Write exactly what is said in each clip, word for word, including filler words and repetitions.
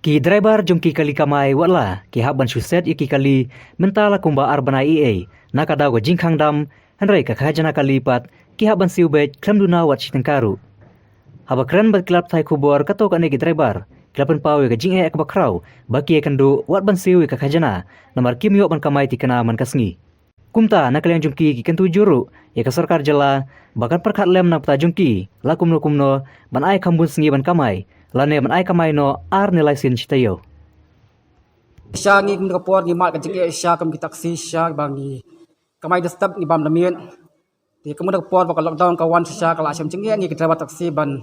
Ki driver jong ki kali kamai wat la ki hap ban shu set ïa ki kali mynta la kumba ar bnai ei ei na ka daw ka jingkhang dam, hynrei ka khajna kali pat ki hap ban siew beit khlem duna wat shi tyngka ruh. Haba kren bad ki lad pathai khubor, kato kane ki driver ki la pynpaw ïa ka jingeh kaba khraw ba ki ïakynduh wat ban siew ïa ka khajna namar kim ïoh ban kamai tikna man ka sngi. Kumta na ka liang jong ki, ki kyntu jur ruh ïa ka sorkar jylla ba kan pyrkhat lem na ka bynta jong ki la kumno kumno ban ai kham bun sngi ban kamai lane ban ai kamai noh ar ne lai sien shi taïew. Shisha ngi kum ka por ngi mad ka jingeh shisha kum ki taxi shisha ba ngi kamai da step ngi bam da miet. Te kum ka por ba ka lockdown ka wan shisha ka la shem jingeh ngi ki driver taxi ban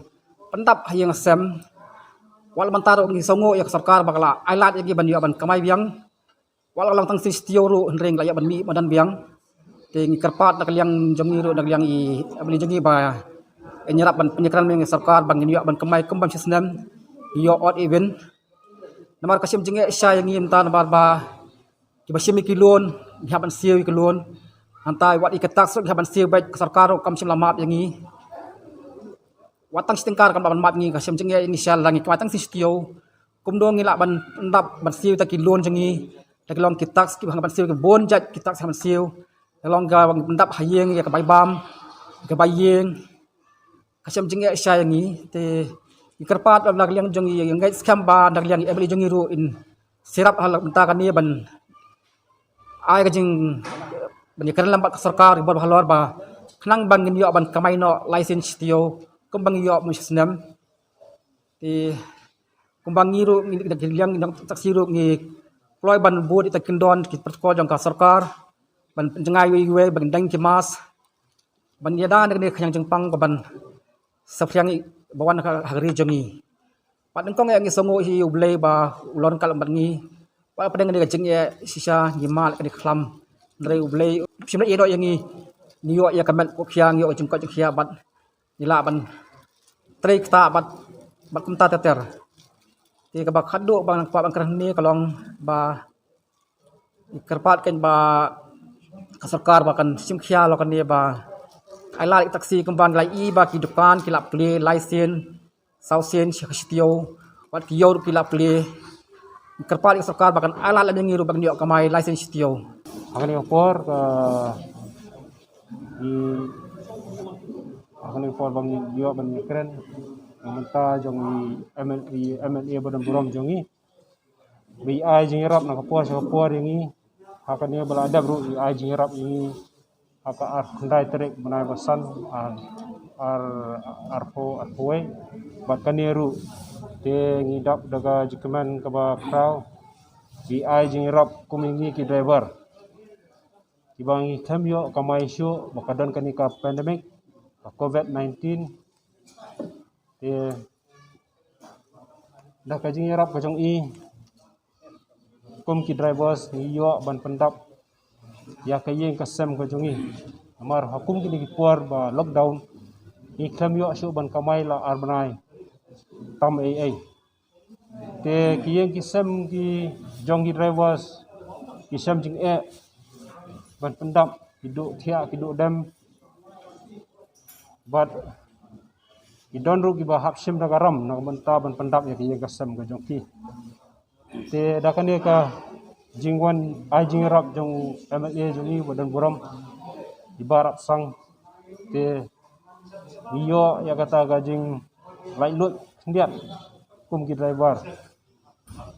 pyndap ha ïing sem. Wat la mynta ruh ngi sngew ïa ka sorkar ba ka la ai lad ïa ngi ban ïoh ban kamai biang. Wat la ka long tang shi taïew ruh hynrei ngi la ïoh ban mih madan biang. Te ngi kyrpad na ka liang jong ngi ruh na ka liang i, ïa ka liang jong ngi ba ngin ïarap ban pynïakren ïa ka sorkar ba ngin ïoh ban kamai kum bym shi snem. Ïoh odd even. Namar ka shem jingeh shisha ïa ngi mynta namar ba kiba shim ïa ki loan ngi hap ban siew ïa ki loan. Hangta wat ïa ka tax ruh ngi hap ban siew beit, ka sorkar ruh kam shym la map ïa ngi. Wat tang shi tyngka kam lah ban map ïa ngi, ka shem jingeh ïa ngi shisha la ngi kamai tang shi taïew. Kumno ngi lah ban pyndap ban siew ïa ki loan jong ngi. Da ki long ki tax ki hap ban siew ki bun jait ki tax hap ban siew. Da long ka ban pyndap ha ïing ïa ka bai bam, ka bai ïing. Ka shem jingeh shisha ïa ngi te ngi kyrpad na ka liang jong ngi ïa ngeit skhem ba na ka liang i M L A jong ngi ruh in sirap ha la mynta kane ban ai ka jing ban ïakren lem bad ka sorkar ki bor ba halor ba khnang ba ngin ïoh ban kamai noh lai sien shi taïew kum ba ngi ïoh mih shi snem. Te kumba ngi ruh ngi na ka liang ngi taxi ruh ngi kloi ban bud ïa ki kyndon ki protocol jong ka sorkar ban jngai iwei iwei ban deng ki mask. Ban ïada na kane ka khñiang jingpang ka ban saphriang ba wan ha ka ri jong ngi. Pat nyngkong ïa ngi sngew hi U Blei ba u long ryngkat bad ngi. Pat pdeng kane ka jingeh shisha ngi mad kane ka khlam. Hynrei U Blei shim leit ïa ngi, ngi ïoh ïa ka met ka khia, ngi ïoh ka jingkoit jingkhiah bad ngi lah ban trei ktah bad bad kumta ter ter. Te kaba khadduh ba nga kwah ban kren hangne ka long ba ngi kyrpad kein ba ka sorkar ba kan shim khia lo kane ba ai lad ïa ki taxi kumba ngi la i ba ki dukan ki la plie lai sien, saw sien, shi taïew, wat ki ïew ruh ki la plie. Ngi kyrpad ïa ka sorkar ba kan ai lad lem ïa ngi ruh ba ngin ïoh kamai lai sien shi taïew. Ha kane ka por ka, i, ha kane ka por ba ngi ïoh ban ïakren na ka bynta jong i M L A, i M L A ba don burom jong ngi. Ba i ai jingïarap na ka por sha ka por ïa ngi. Ha kane ba la dep ruh i ai jingïarap ïa ngi ha ka ar khyndai tarik bnai ba san, ar, ar, arphew, arphew wei. Bad kane ruh te ngi dap da ka jingkmen kaba khraw. I ai jingïarap kum ïa ngi ki driver kiba ngi khlem ïoh kamai shuh ba ka don kane ka pandemic ka covid nineteen. Te da ka jingïarap ka jong i kum ki drivers ngi ïoh ban pyndap ïa ka ïing ka sem ka jong i. Namar ha kum kine ki por ba lockdown ngi khlem ïoh shuh ban kamai la ar bnai tam ei ei. Te ki ïing ki sem ki jong ki drivers ki shem jingeh ban pyndap, ki duh thiah ki duh dem. Bad ki don ruh kiba hap shim da ka ram na ka bynta ban pyndap ïa ka ïing ka sem ka jong ki. Te da kane ka jingwan ai jingïarap jong M L A jong ngi ba don burom, i Bah Rapsang, te ngi ïoh ïa kata ka jinglaitluid khyndiat kum ki driver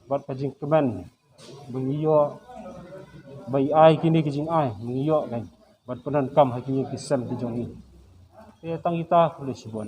bad ka jingkmen ba ngi ïoh ba i ai kine ki jingai ba ngi ïoh kan ban pyndonkam ha ki ïing ki sem ki jong ngi. Te tang kita, khublei shibun.